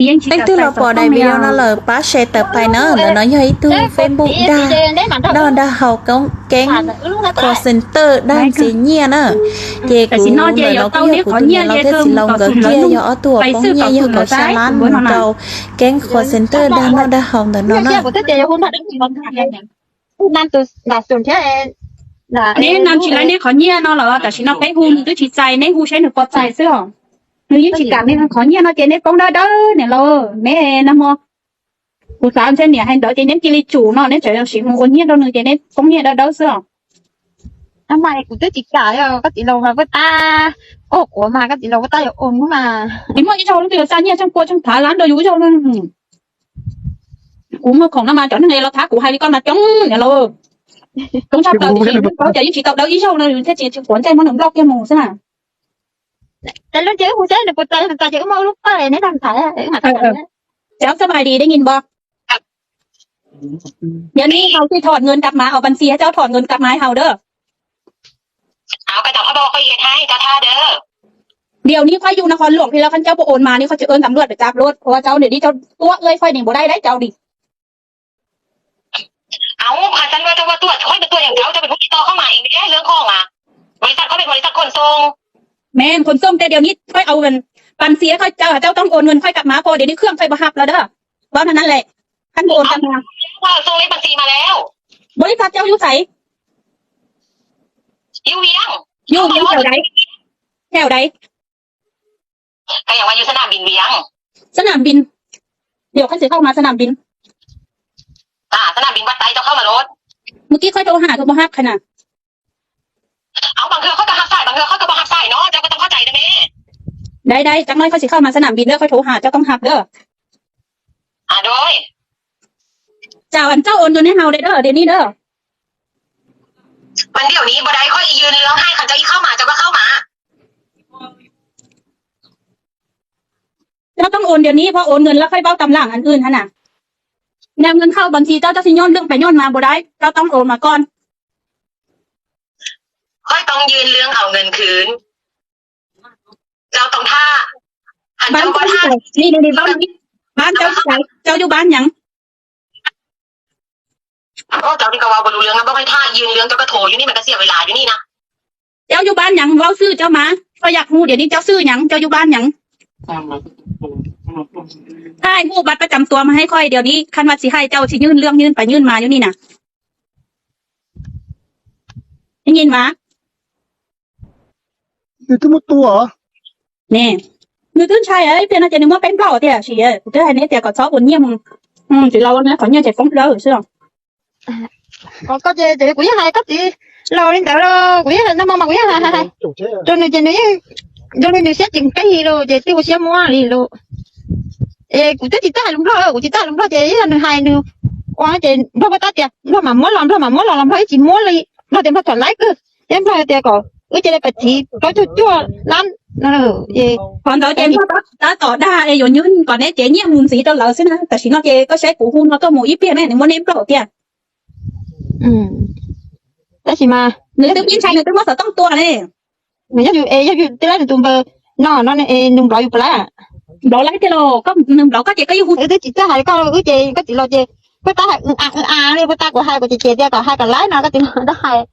Leej twg los pom daim video no lawm pab share tawm pais na. Ntawm no yog ib tug Facebook dag noj dag haus, keeb call center dag ntxias nyiaj na. Ces kuv ntawm no kuj yog kuv tus niam laus thiab txiv laus nkawd kiag yog ob tug uas poob nyiaj yog kaum xya lab mus rau keeb call center dag noj dag haus ntawm no na. Neb noj tsis laib neb qhov nyiaj no los tam sim no peb hu nws twb tsis txais, neb hu saib nws puas txais xwb os. Nws yeej tsis kam li qhov nyiaj no ces neb poob dawb dawb niam laus, neb nag hmo kuv xav ntshe niam hais ntawd ces neb cia li tsum no, neb tseem siv mus ua nyiaj rau nws ces neb poob nyiaj dawb dawb xwb os. Mas kuv twb tsis kam, koj txiv laus mas puag ta, koj quav mas koj txiv laus puag ta yuav ua mas. Tsis muaj ib zaug leej twg yuav xa nyiaj tsheej pua tsheej phav lab rau yus ib zaug. Kuv muag khoom no mas cov neeg los thab kuv hais li koj mas coob niam laus. Coob tshaj plaws tiam sis paub cas yeej tsis tau dawb ib zaug no thiaj tsis tsis quav ntsej muab nws block kiag mus xwb na. Ces lub ntsej wb hu seb nws puas txais, txais ces wb muab wb lub pawg neb nrog ntxhais. Cháu sắp hais đi, đi nhìn bò. Giờ đi hầu thì thọt ngân cặp má ở bàn xìa, cháu thọt ngân cặp má hầu đó. Điềuนี้ค่อยอยู่นครหลวงพี่แล้วคันเจ้าบ่โอนมานี่ค่อยจะเอิ้นตำรวจไปจับโลด เพราะว่าเจ้าเดี๋ยวนี้เจ้าตัวเอื้อยค่อยนี่บ่ได้ได้เจ้านี่ เอ้า คันว่าเจ้าว่าตรวจ ค่อยไปตรวจอย่างเจ้า เจ้าเป็นผู้ติดต่อเข้ามาเองเด้ เรื่องของอ่ะ บริษัทเขาเป็นบริษัทขนส่ง แม่นขนส่ง แต่เดี๋ยวนี้ค่อยเอาเงิน บัญชีให้ค่อยเจ้า เจ้าต้องโอนเงินค่อยกลับมา เพราะเดี๋ยวนี้เครื่องค่อยบ่ฮับแล้วเด้อ เว้าเท่านั้นแหละ คันบ่โอนกลับมา เอ้า ส่งเลขบัญชีมาแล้ว บริษัทเจ้าอยู่ไส อยู่เวียง อยู่เวียงแถวใด แถวใด ก็ยังว่าอยู่สนามบินเวียง สนามบิน เดี๋ยวค่อยสิเข้ามาสนามบิน อ่า สนามบินวัดไตเจ้าเข้ามาโลด เมื่อกี้ค่อยโทรหาเธอบ่ฮับขนาด เอาบางเทื่อค่อยก็ฮับสาย บางเทื่อค่อยก็บ่ฮับสายเนาะ เจ้าก็ต้องเข้าใจนะแม่ ได้ ได้ จักหน่อยค่อยสิเข้ามาสนามบินเด้อ ค่อยโทรหา เจ้าต้องฮับเด้อ อ่า โดย เจ้า อันเจ้าโอนเงินให้เฮาได้เด้อ เดี๋ยวนี้เด้อ มันเดี๋ยวนี้บ่ได้ ค่อยยืนเรื่องให้ คันเจ้าอีเข้ามา เจ้าก็เข้ามา เจ้าต้องโอนเดี๋ยวนี้ พอโอนเงินแล้วค่อยเว้าตามหลังอันอื่นหั่นน่ะ แนวเงินเข้าบัญชีเจ้า เจ้าสิโยนเรื่องไปโยนมาบ่ได้ เจ้าต้องโอนมาก่อน ค่อยต้องยื่นเรื่องเอาเงินคืน เจ้าต้องท่า หัน บ้าน เจ้าก็ เจ้าอยู่ ท่า ไหน นี่ นี่ นี่ บ้าน บ้านเจ้าอยู่ไหน เจ้าอยู่บ้านหยัง โอ้ เจ้านี่ก็เว้าบ่รู้เรื่องนะ บ่ให้ท่ายื่นเรื่อง เจ้าก็โทรอยู่นี่ มันก็เสียเวลาอยู่นี่นะ เจ้าอยู่บ้านหยัง เว้าชื่อเจ้ามา ข้อยอยากรู้เดี๋ยวนี้เจ้าชื่อหยัง เจ้าอยู่บ้านหยัง ถ่ายรูปบัตรประจำตัวมาให้ข้อยเดี๋ยวนี้ คันว่าสิให้เจ้าสิยื่นเรื่องยื่นไปยื่นมาอยู่นี่นะ ได้ยินบ่ Nws twb muaj tua. Nws twb ntshai, ib pliag no ces nws muab peb nplauj tiag, sim, kuv twb hais neb tias kom txhob ua nyiaj mus, tsis los ua qhov nyiaj ces poob dawb xwb. Koj ces kuv yeej hais koj txiv laus li ntawd los kuv yeej hais nag hmo mas kuv yeej hais hais hais rau nws ces nws yeej zoo li nws siab tsis qig li lawm ces twb ua siab muab li lawm. Es kuv twb tsis txawj hais lus nplog, kuv tsis txawj hais lus nplog ces ib yam nws hais nws ua ces nplog puag ta tias nplog mam muab los, nplog mam muab los los nplog yeej tsis muab li, nplog tias nplog thom laib kawg, thiab nplog tias kom wb cia li pais txiv plaub caug cuaj lab no. Qhov ntawd ces nplog tab tom dag es yuav nywb kom neb cev nyiaj mus ntxiv rau lawv xwb na. Tam sim no ces koj saib kuv hu no tuaj mus ib pliag ne nws muab neb nplauj tiag. Tab sis mas nws twb ib ntshai nws twb muab xov tooj tua ne. Yog yus, yog yus twb laib nws tus npawb no no, nws nplauj yus puas laib? Nplauj laib tiag los koj, nws nplauj koj ces koj yeej hu. Wb twb tsis txawj hais koj, wb ces koj txiv laus ces puag ta hais a a li, puag ta kuv hais kuv ces ces tias kom hais kom laib no koj txiv laus twb hais.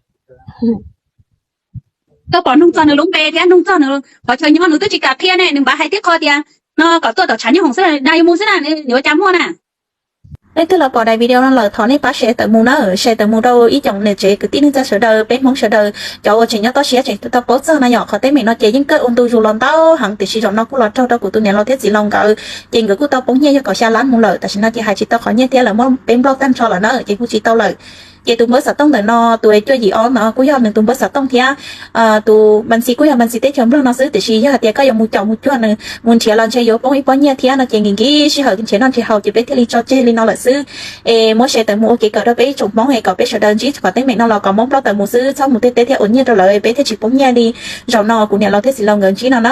Koj pom nug txog nws lub npe thiab nug txog nws qhov chaw nyob nws twb tsis kam qhia ne, nws npaj hais tib qho tias no kom tuaj tom tshav nyob hoom xwb, dag yuav mus xwb na, nws ua cas muaj na. Leej twg los pom daim video no lawm thov nej pab share tawm mus na, share tawm mus rau ib co niam tsev kwv tij neej tsa sawv daws, peb Hmoob sawv daws cov uas tseem nyob toj siab tseem tsis tau paub txog na yom. Qhov teeb meem no ces yeej kawg ua ntu zus los ntau heev tiam sis zaum no kuj los raug rau kuv tus niam laus thiab txiv laus nkawd, ces nkawd kuj tau poob nyiaj yog kaum xya lab mus lawm. Tam sim no ces hais tsis tau qhov nyiaj thiab, lawv muab peb nplauj tag nrho lawm na ces hu tsis tau lawm. Ces tus npawb xov tooj ntawm no, tus cuaj yim ob no kuj yog nws tus npawb xov tooj thiab tus npas ntxis kuj yog npas ntxis teb chaws Nplog no xwb, tiam sis yog hais tias koj yuav mus caum mus cuag nws mus nrhiav los ntshe yuav poob ib pob nyiaj thiab no ces nkim nkim sij hawm nrhiav noj nrhiav haus ces peb thiaj li tso tseg li no lawm xwb. Es muab share tawm mus ua kev kawm rau peb ib tsoom Hmoob es kom peb sawv daws ntsib qhov teeb meem no los kom muab nplauj tawm mus xwb, txhob mus tej teb thiab ua nyiaj rau lawv, peb thiaj tsis poob nyiaj li. Zaum no kuv niam laus thiab txiv laus nkawd ntsib no na.